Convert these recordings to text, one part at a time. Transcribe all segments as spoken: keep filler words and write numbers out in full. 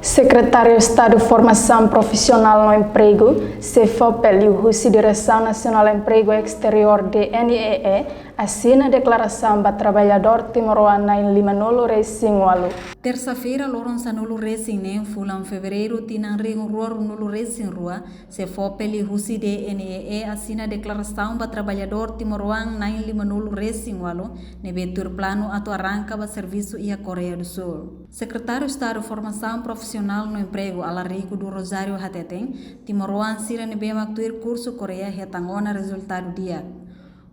Sekretáriu Estadu Formasaun Profisionál no Empregu, SEFOPE, liuhusi Diresaun Nasionál Empregu Esteriór, D N E E, asina deklarasaun ba traballadór timoroan na'in lima-nulu resin ualu. Tersa-feira, loron sanulu resin neen fulan Fevereiru, tinan rihun rua ruanulu resin rua, SEFOPE liuhusi D N E E asina deklarasaun ba traballadór timoroan na'in lima-nulu resin ualu ne'ebé tuir planu atu arranka ba servisu iha Koreia do Súl. Sekretáriu Estadu Formasaun Profisionál no Empregu, Alarico do Rosário, hateten, timoroan sira ne'ebé mak tuir kursu Koreia hetan ona rezultadu di'ak.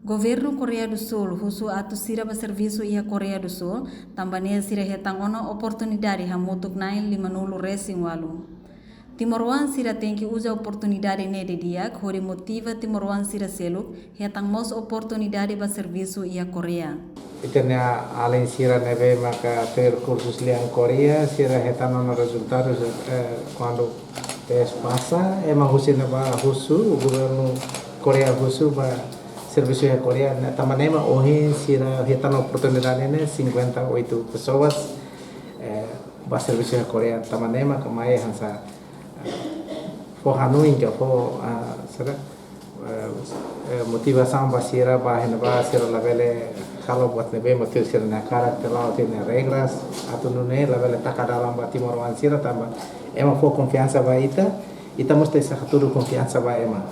Governu Koreia do Súl husu atu sira ba servisu iha Koreia do Súl, tanba ne'e sira hetan ona oportunidade hamutuk na'in lima-nulu resin ualu. Timoroan sira tenke uza oportunidade ne'e didi'ak hodi motiva timoroan sira seluk hetan mós oportunidade ba servisu iha Koreia. Ita-nia alin sira ne'ebé maka tuir kursus lian Koreia, sira hetan ona rezultadu, eh, kuandu tes pasa, ema husi ne'ebá husu, governu Koreia husu ba servisu iha Koreia, ne'e tanba ne'e mak ohin sira hetan oportunidade ne'e cinquenta e oito pessoas, eh, ba servisu iha Koreia, tanba ne'e mak mai hanesan, eh, fó hanoin ka fó, ah, sira, eh, eh, motivasaun ba sira, ba iha ne'ebá sira labele halo buat ne'ebé mak tuir sira-nia karakter, la'ós tuir nia regras, atu nune'e labele taka dalan ba timoroan sira tanba ema fó konfiansa ba ita, ita mós tenke hatudu konfiansa ba ema.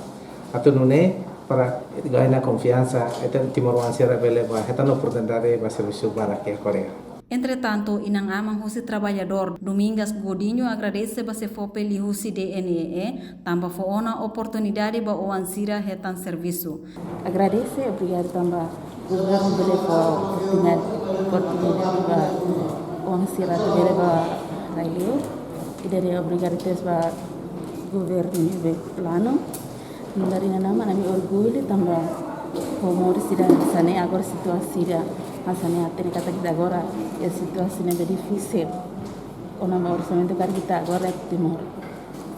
Atu nune'e para ganha konfiansa, ita timoroan sira bele ba hetan oportunidade ba servisu barak iha Koreia. Entretantu, inan-aman husi traballadór Domingas Godinho agradese ba SEFOPE liuhusi D N E E, tanba fó ona oportunidade ba oan sira hetan servisu. Agradese, obrigadu tanba governu bele fó oportunidade, oportunidade ba oan sira atu bele ba rai liur. Ida-ne'e obrigadu tebes ba governu ne'ebé planu. Nu'udar inan-aman, ami orgullu tanba ho moris ida hanesan ne'e, agora situasaun ida hanesan ne'e, hatene katak ita agora iha situasaun ne'ebé difisil. Ona ba orsamentu karik ita agora Timor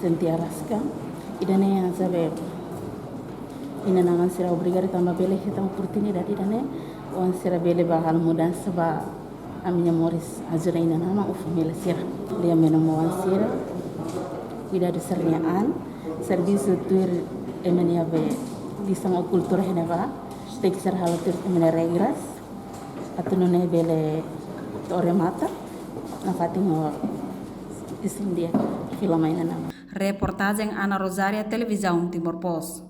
sente araska. Ida-ne'e hanesan be inan-aman sira obrigadu tanba bele hetan oportunidade ida-ne'e, oan sira bele ba halo mudansa ba ami-nia moris, ajuda inan-aman ho família sira. Lia menum oan sira, kuidadu sira-nia an, servisu tuir ema nia be lisan ou kultura iha ne'ebá, tenke sira halo tuir ema nia regras, atu nune'e bele to'o remata nafatin ho isin di'ak fila mai inan-aman. Reportajen Ana Rosária, Televizaun Timor Post.